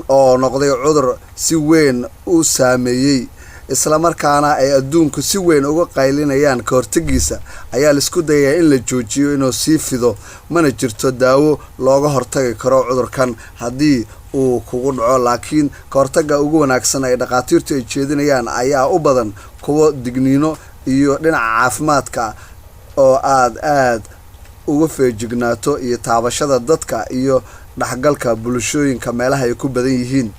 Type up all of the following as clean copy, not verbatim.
Oo noqday cudur si weyn u saameeyey, islamarkaana ay adduunku si weyn uga qaylinayaan ka hortagiisa, ayaa laisku dayayaa in la joojiyo inuu sii fido. Mana jirto daawo looga hortagi karo cudurkan haddii uu kugu dhaco, laakiin ka hortagga ugu wanaagsan ay dhakhaatiirtu ay jeedinayaan ayaa u badan kuwo digniino iyo dhinaca caafimaadka oo aad aad uga feejignaato iyo taabashada dadka iyo dhexgalka bulshooyinka meelaha ay ku badan yihiin.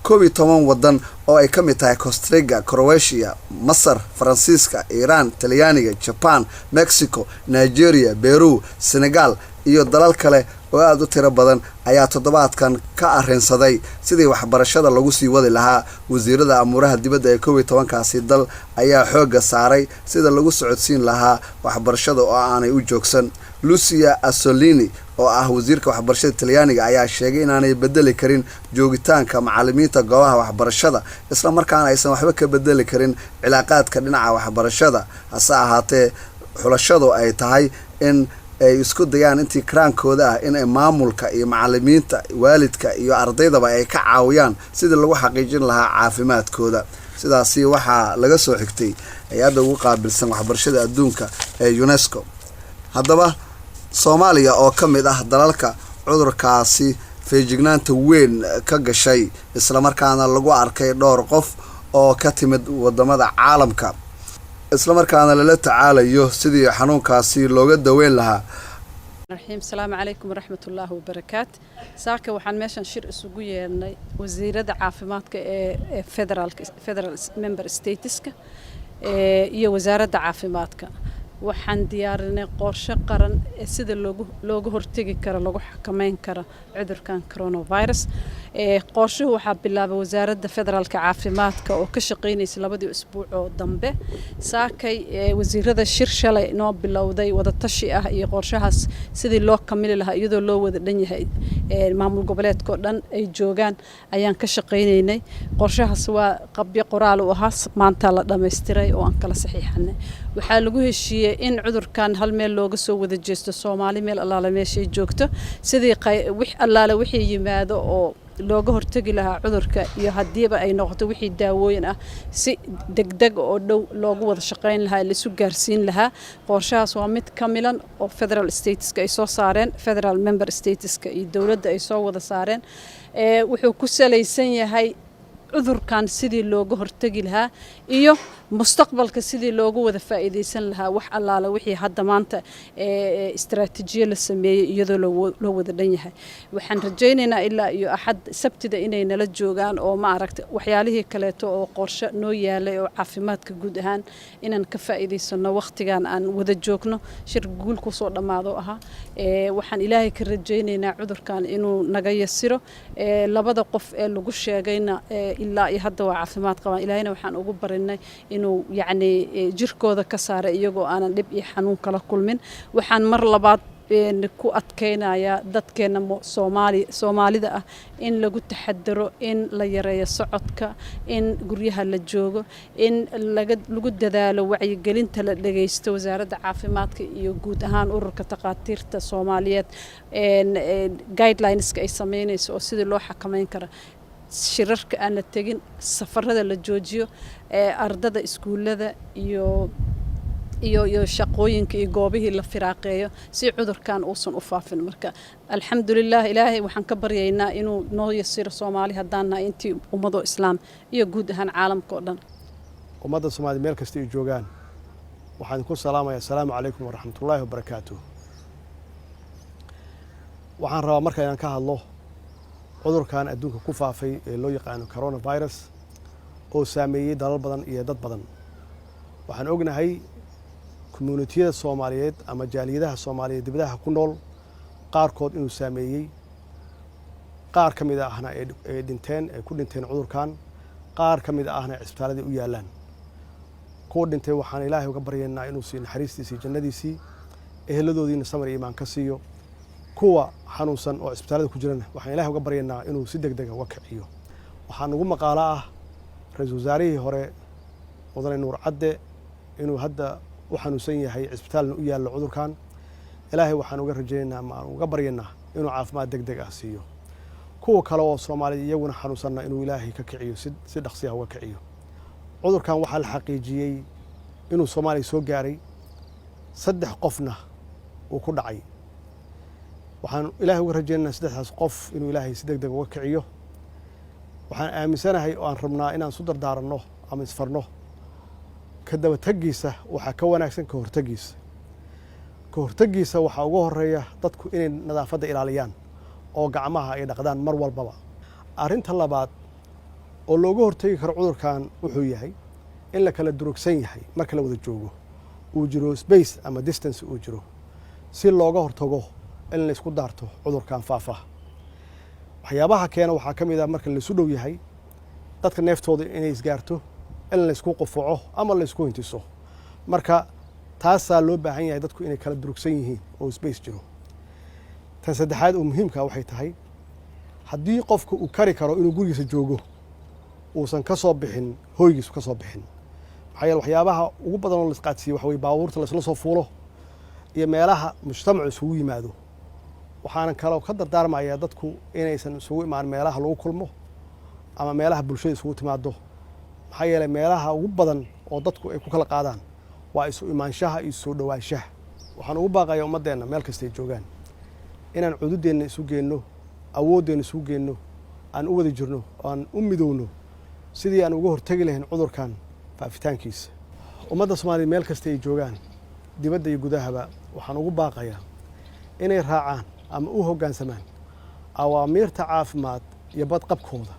11 wadan oo ay ka mid tahay Costa Rica, Croatia, Masar, Faransiiska, Iiraan, Talyaaniga, Jaban, Mexico, Nigeria, Peru, Senegal iyo dalal kale oo aada u tiro badan ayaa toddobaadkan ka arrinsaday sidii waxbarashada lagu sii wadi lahaa. Wasiirada amuuraha dibadda ee 11-kaasi dal ayaa xoogga saaray sida lagu socodsiin lahaa waxbarashada oo aanay u joogsan. Lucia Azzolini, oo ah wasiirka waxbarashada Talyaaniga, ayaa sheegay inaanay bedeli karin joogitaanka macalimiinta goobaha waxbarashada, islamarkaana aysan waxba ka bedeli karin cilaaqaadka dhinaca waxbarashada, hase ahaatee xulashadu ay tahay in ay isku dayaan intii karaankooda ah in ay maamulka iyo macalimiinta, waalidka iyo ardaydaba ay ka caawiyaan sidii lagu xaqiijin lahaa caafimaadkooda. Sidaasi waxaa laga soo xigtay hay-adda ugu qaabilsan waxbarashada adduunka ee UNESCO. Haddaba, Soomaaliya oo ka mid ah dalalka cudurkaasi feejignaanta weyn ka gashay, islamarkaana lagu arkay dhowr qof oo ka timid wadamada caalamka, islamarkaana lala tacaalayo sidii xanuunkaasi looga daweyn lahaa. Raxiim. Asalaamu calaykum waraxmatullaahi wabarakaat. Saaka waxaan meeshan shir isugu yeernay wasiirada caafimaadka ee federaalka, federal member stateska iyo wasaaradda caafimaadka. Waxaan diyaarinay qorshe qaran ee sida looga hortegi karo, lagu xakameyn karo cudurkan coronavirus. Qorshuhu waxaa bilaabay wasaaradda federaalka caafimaadka oo ka shaqeynaysa labadii usbuuc oo dambe. Saakay wasiirada shir shalay noo bilowday, wadatashi ah, iyo qorshahaas sidii loo kamili lahaa, iyadoo loo wada dhan yahay, maamul goboleedka oo dhan ay joogaan, ayaan ka shaqaynaynay. Qorshahaas waa qabyo qoraal u ahaa, maanta la dhammaystiray oo aan kala saxiixanay. Waxaa lagu heshiiyey in cudurkan hal meel looga soo wada jeesto, Soomaali meel allaale meeshay joogto, sidii wix allaale wixii yimaado oo looga hortegi lahaa cudurka, iyo haddiiba ay noqoto wixii daawooyin ah, si degdeg oo dhow loogu wada shaqayn lahaa, laisu gaarsiin lahaa. Qorshahaas waa mid ka milan oo federal stateska ay soo saareen, federal member stateska iyo dowladda ay soo wada saareen. Wuxuu ku salaysan yahay cudurkan sidii looga hortegi lahaa iyo mustaqbalka sidii loogu wada faa'iidaysan lahaa wax allaale wixii hadda maanta istaraatiijiyo la sameeyey, iyadoo loo wada dhan yahay. Waxaan rajaynaynaa ilaa iyo Axad, Sabtida inay nala joogaan oo ma aragta waxyaalihii kaleeto oo qorshe noo yaalay oo caafimaadka guud ahaan inaan ka faa'iidaysano waqtigan aan wada joogno. Shir guul kusoo dhammaado ahaa. Waxaan Ilaahay ka rajaynaynaa cudurkan inuu naga yasiro. Labada qof ee lagu sheegayna ilaa iyo hadda waa caafimaad qabaan. Ilaahayna waxaan ugu barinay inuu yacni jirkooda ka saaray iyagoo aanan dhib iyo xanuun kala kulmin. Waxaan mar labaad ku adkeynayaa dadkeena Soomaali Soomaalida ah in lagu taxadaro, in la yareeyo socodka, in guryaha la joogo, in lagu dadaalo wacyigelinta, la dhageysto wasaaradda caafimaadka iyo guud ahaan ururka takhaatiirta Soomaaliyeed guidelineska ay sameynayso oo sidii loo xakameyn karo shirarka, aan la tegin safarada, la joojiyo ardada iskuullada iyo shaqooyinka iyo goobihii la firaaqeeyo, si cudurkan uusan u faafin. Marka, alxamdulilah, Ilaahay waxaan ka baryaynaa inuu noo yasiro, Soomaali haddaan nahay, intii ummadoo Islaam iyo guud ahaan caalamka oo dhan. Ummadda Soomaaliyed meel kasta ay joogaan, waxaan ku salaamaya asalaamu calaykum waraxmatullaahi wabarakaatu. Waxaan rabaa marka inaan ka hadlo cudurkan adduunka ku faafay ee loo yaqaano coronavirus, oo saameeyey dalal badan iyo dad badan. Waxaan ognahay communityyada Soomaaliyeed ama jaaliyadaha Soomaaliyeed dibadaha ku nool qaarkood inuu saameeyey, qaar ka mid ahna ay dhinteen, ay ku dhinteen cudurkan, qaar ka mid ahna ay cisbitaaladii u yaallaan. Kuwa dhintay waxaan Ilaahay uga baryaynaa inuu siiyo naxariistiisii, jannadiisii, eheladoodiina samar iyo iimaan ka siiyo. Kuwa xanuunsan oo cisbitaalada ku jirana waxaan Ilahay uga baryaynaa inuu si deg dega uga kiciyo. Waxaa nagu maqaalo ah ra-iisul wasaarihii hore, mudane Nuur Cadde, inuu hadda u xanuunsan yahay, cisbitaalna u yaallo cudurkan. Ilaahay waxaan uga rajaynaynaa ama aan uga baryaynaa inuu caafimaad deg deg ah siiyo. Kuwa Kuwa kale oo Soomaaliya iyaguna xanuunsanna inuu Ilaahay ka kiciyo, si dhaqsiya uga kiciyo. Cudurkan waxaa la xaqiijiyey inuu Soomaaliya soo gaaray, 3 qofna uu ku dhacay. Waxaan Ilaahay uga rajaynaynaa saddexdaas qof inuu Ilaahay si deg deg uga kiciyo. Waxaan aaminsanahay oo aan rabnaa inaan isu dardaaranno ama isfarno: ka dabategiisa waxaa ka wanaagsan ka hortegiisa. Ka hortegiisa waxaa uga horeeya dadku inay nadaafadda ilaaliyaan oo gacmaha ay dhaqdaan mar walbaba. Arrinta labaad oo looga hortegi karo cudurkan wuxuu yahay in la kala durugsan yahay marka la wada joogo, uu jiro space ama distance uu jiro, si looga hortago in la isku daarto cudurkan faafa. Waxyaabaha keena waxaa ka mid ah marka laisu dhow yahay dadka neeftooda inay isgaarto, in laysku qufuco ama laysku hintiso. Marka taasaa loo baahan yahay dadku inay kala durugsan yihiin oo space jiro. Tan saddexaad oo muhiimka waxay tahay, haddii qofka uu kari karo inuu gurigiisa joogo, uusan ka soo bixin hoygiisu ka soo bixin. Maxaa yeele, waxyaabaha ugu badan oo laisqaadsiiye waxa weye baabuurta laisla soo fuulo iyo meelaha mujtamacu isugu yimaado. Waxaanan kaloo ka dardaarmayaa dadku inaysan isugu imaan meelaha lagu kulmo ama meelaha bulshada isugu timaado, maxaa yeelay meelaha ugu badan oo dadku ay ku kala qaadaan waa isu imaanshaha iyo soo dhowaanshaha. Waxaan ugu baaqayaa ummaddeenna meel kastay joogaan inaan cududeenna isu geenno, awooddeenna isu geenno, aan u wada jirno oo aan u midowno sidii aan uga hortegi lahayn cudurkan faafitaankiisa. Ummadda Soomaaliya meel kasta ay joogaan, dibadda iyo gudahaba, waxaan ugu baaqayaa inay raacaan ama u hoggaansamaan awaamiirta caafimaad iyo badqabkooda,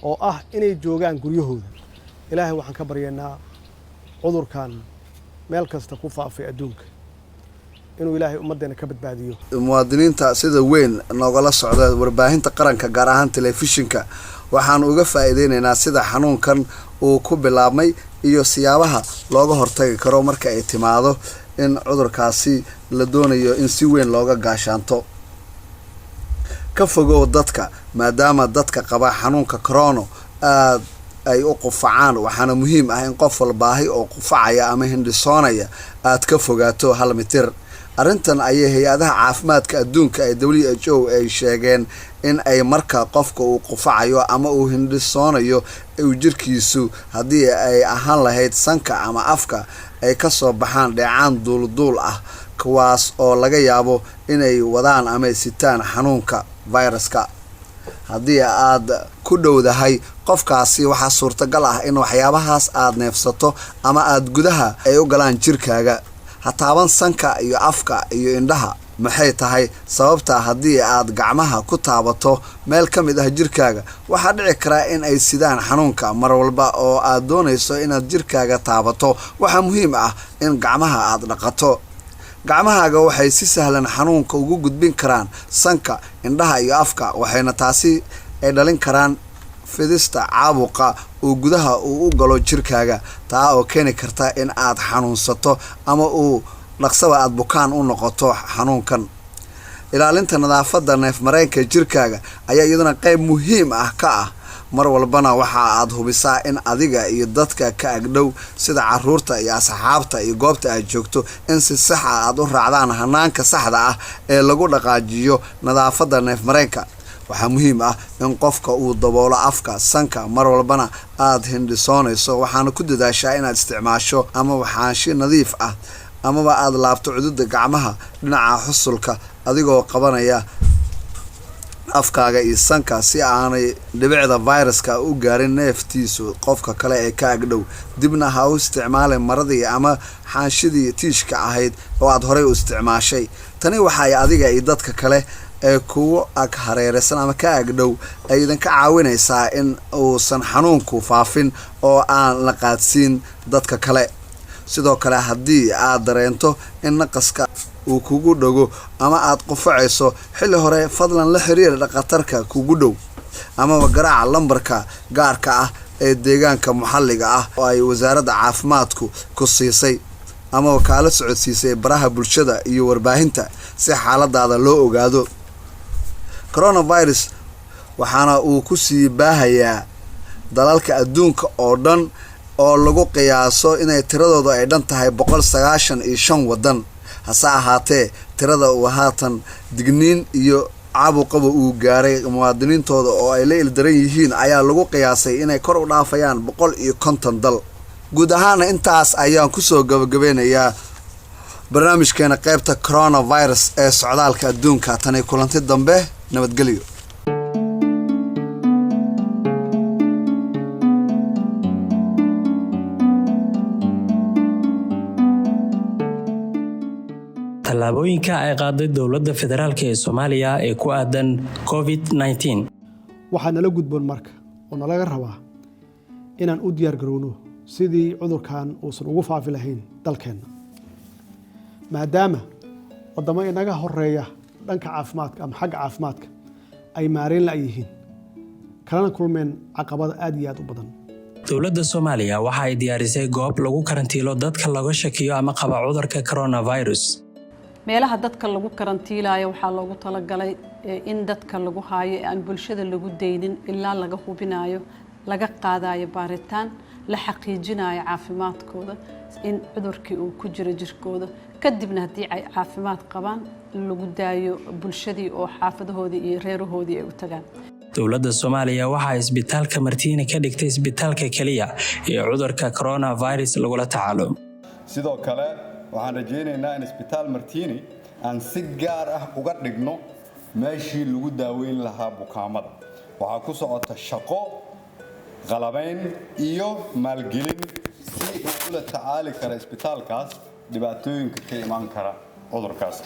oo ah inay joogaan guryahooda. Ilaahay waxaan ka baryaynaa cudurkan meel kasta ku faafay adduunka inuu Ilaahay ummaddeena ka badbaadiyo. Muwaadiniinta sida weyn noogala socda warbaahinta qaranka, gaar ahaan telefishinka, waxaan uga faa-iideyneynaa sida xanuunkan uu ku bilaabmay iyo siyaabaha looga hortagi karo marka ay timaado in cudurkaasi la doonayo in si weyn looga gaashaanto. Ka fogow dadka, maadaama dadka qaba xanuunka corona aada ay u qufacaan. Waxaana muhiim ah in qof walbaahi oo qufacaya ama hindhisoonaya aad ka fogaato 1 mitir. Arrintan ayay hay-adaha caafimaadka adduunka ee WHO ay sheegeen in ay marka qofka uu qufacayo ama uu hindhisoonayo, uu jirkiisu, haddii ay ahaan lahayd sanka ama afka, ay kasoo baxaan dheecaan duulduul ah, kuwaas oo laga yaabo inay wadaan ama sitaan xanuunka viruska. Haddii aad ku dhowdahay qofkaasi, waxaa suurtagal ah in waxyaabahaas aad neefsato ama aad gudaha ay u galaan jirkaaga. Ha taaban sanka iyo afka iyo indhaha. Maxay tahay sababta? Haddii aad gacmaha ku taabato meel ka mid ah jirkaaga, waxaa dhici karaa in ay sidaan xanuunka. Mar walba oo aad doonayso inaad jirkaaga taabato, waxaa muhiim ah in gacmaha aad dhaqato. Gacmahaaga waxay si sahlan xanuunka ugu gudbin karaan sanka, indhaha iyo afka, waxayna taasi ay dhalin karaan fidista caabuqa uu gudaha uu u galo jirkaaga, taa oo keeni karta in aad xanuunsato ama uu dhaqsaba aada bukaan u noqoto xanuunkan. Ilaalinta nadaafadda neefmareenka jirkaaga ayaa iyaduna qeyb muhiim ah ka ah. Mar walbana waxa aad hubisaa in adiga iyo dadka ka agdhow, sida caruurta iyo asxaabta iyo goobta aad joogto, in si sax ah aad u raacdaan hanaanka saxda ah ee lagu dhaqaajiyo nadaafadda neefmareenka. Waxaa muhiim ah in qofka uu daboolo afka, sanka mar walbana aada hindhisoonayso. Waxaana ku dadaashaa inaad isticmaasho ama xaanshi nadiif ah, amaba aada laabto cududa gacmaha dhinaca xusulka, adigoo qabanaya afkaaga iyo sanka, si aanay dhibicda viruska u gaarin neeftiisu qofka kale ee ka agdhow. Dibna ha u isticmaalin maradii ama xaanshidii tiishka ahayd oo aada horey u isticmaashay. Tani waxaay adiga iyo dadka kale ee kugu ag hareereysan ama ka agdhow ay idinka caawinaysaa in uusan xanuunku faafin oo aan la qaadsiin dadka kale. Sidoo kale, haddii aad dareento in naqaska uu kugu dhago ama aad qufacayso xilli hore, fadlan la xiriir dhaqatarka kugu dhow amaba garaaca lambarka gaarka ah ee deegaanka maxalliga ah oo ay wasaaradda caafimaadku ku siisay amaba kaala socodsiisay baraha bulshada iyo warbaahinta, si xaaladaada loo ogaado. Coronavirus waxaana uu kusii baahayaa dalalka adduunka oo dhan, oo lagu qiyaaso inay tiradoodu ay dhan tahay 195 waddan. Hase ahaatee, tirada uu haatan digniin iyo Caabuqaba uu gaaray muwaadiniintooda oo ay la ildaran yihiin ayaa lagu qiyaasay inay kor u dhaafayaan 150 dal. Guud ahaana intaas ayaan kusoo gabagabeynayaa barnaamijkeena qeybta coronavirus ee socdaalka adduunka. Tani kulanti dambe, nabadgelyo. Tallaabooyinka ay qaaday dowladda federaalk ee Soomaaliya ee ku aadan COVID-19. Waxaa nala gudboon marka oo nalaga rabaa inaan u diyaar garowno sidii cudurkan uusan ugu faafi lahayn dalkeenna, maadaama waddamo inaga horeeya dhanka caafimaadka ama xagga caafimaadka ay maareyn la' yihiin, kalana kulmeen caqabada aad iyo aad u badan. Dowladda Soomaaliya waxa ay diyaarisay goob lagu karantiilo dadka laga shakiyo ama qaba cudurka coronavirus. Meelaha dadka lagu karantiilayo waxaa loogu talagalay in dadka lagu haayo ee aan bulshada lagu daynin ilaa laga hubinayo, laga qaadayo baaritaan la xaqiijinayo caafimaadkooda, in cudurkii uu ku jiro jirkooda. Kadibna haddii ay caafimaad qabaan, lagu daayo bulshadii oo xaafadahoodii iyo reerahoodii ay u tagaan. Dowladda Soomaaliya waxaa isbitaalka Martiini ka dhigtay isbitaalka keliya ee cudurka coronavirus lagula tacaalo. Sidoo kale waxaan rajaynaynaa in Isbitaal Martini aan si gaar ah uga dhigno meeshii lagu daaweyn lahaa bukaamada. Waxaa ku socota shaqo qalabayn iyo maalgelin si uu ula tacaali kara isbitaalkaas dhibaatooyinka ka imaan kara cudurkaas.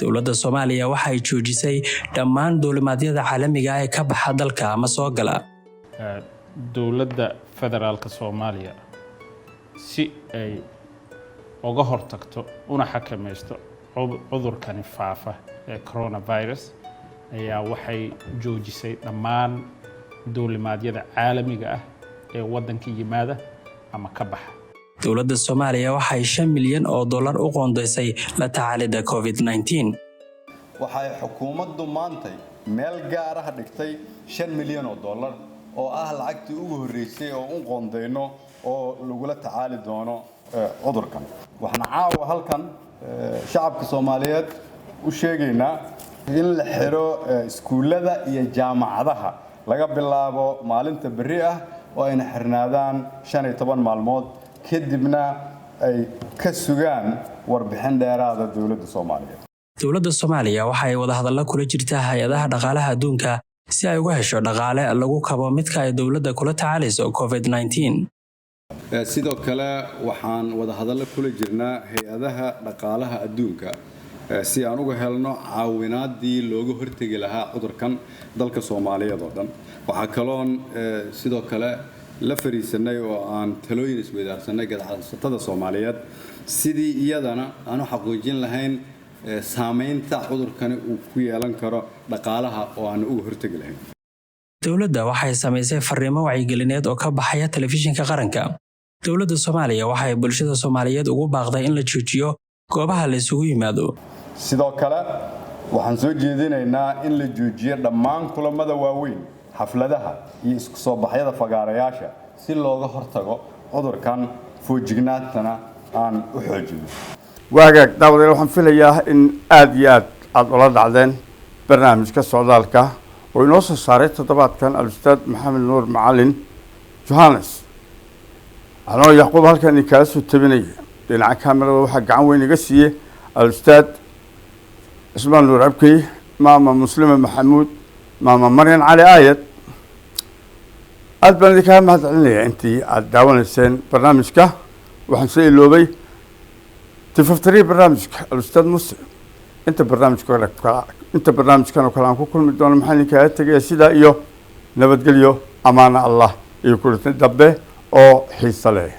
Dowladda Soomaaliya waxa ay joojisay dhammaan duulimaadyada caalamiga ah ee ka baxa dalka ama soo gala. Dowladda federaalka Soomaaliya, si ay uga hortagto una xakamaysto cudurkani faafa ee coronavirus, ayaa waxay joojisay dhammaan duulimaadyada caalamiga ah ee waddanka yimaada ama ka baxa. Dowladda Soomaaliya waxay $5 milyan u qoondaysay la tacaalidda COVID-19. Waxay xukuumaddu maantay meel gaar ah dhigtay $5 milyan oo ah lacagtii ugu horreysay oo u qoondayno oo lagula tacaali doono cudurkan. Waxaan caawa halkan shacabka Soomaaliyeed u sheegaynaa in la xiro iskuullada iyo jaamacadaha laga bilaabo maalinta berri ah, oo ayna xirnaadaan 15 maalmood, kadibna ay ka sugaan warbixin dheeraada dowladda Soomaaliyeed. Dowladda Soomaaliya waxa ay wadahadalla kula jirtaa hay-adaha dhaqaalaha adduunka si ay uga hesho dhaqaale lagu kabo midka ay dowladda kula tacaalayso COVID-19. Sidoo kale waxaan wadahadallo kula jirnaa hay-adaha dhaqaalaha adduunka si aan uga helno caawinaadii looga hortegi lahaa cudurkan dalka Soomaaliyeed oo dhan. Waxaa kaloon sidoo kale la fariisanay oo aan talooyin isweydaarsanay ganacsatada Soomaaliyeed sidii iyadana aan u xaqiijin lahayn saameynta cudurkani uu ku yeelan karo dhaqaalaha oo aan uga hortegi lahayn. Dowladda waxay samaysay fariimo wacyigelineed oo ka baxaya telefishinka qaranka. Dowladda Soomaaliya waxay bulshada Soomaaliyeed ugu baaqday in la joojiyo goobaha la isugu yimaado. Sidoo kale waxaan soo jeedinaynaa in la joojiyo dhammaan kulamada waaweyn, xafladaha iyo isku soo baxyada fagaarayaasha, si looga hortago cudurkan, foojignaantana aan u xoojino. Waagaag daawadayaal, waxaan filayaa in aada iyo aad aada ula dhacdeen barnaamijka socdaalka oo inoo soo saaray toddobaadkan al-ustaad Maxamed Nuur Macalin Johannes, anoo Yacquub halkan idinkala soo tabinaya. Dhinaca kaamirada waxaa gacan weyn iga siiyey al-ustaad Cismaan Nuur Abkey, Maama Muslima Maxamuud, Maama Maryan Cali Aayad. Aada baan idinkaga mahad celinaya intii aada daawanayseen barnaamijka. Waxaan soo iloobay tifaftariya barnaamijka, al-ustaad Muse. Inta barnaamijkan oo kale aan ku kulmi doono, maxaan idinkaga tegaya sidaa iyo nabadgelyo, amaana Allah iyo kulanti dambe oo xiiso leh.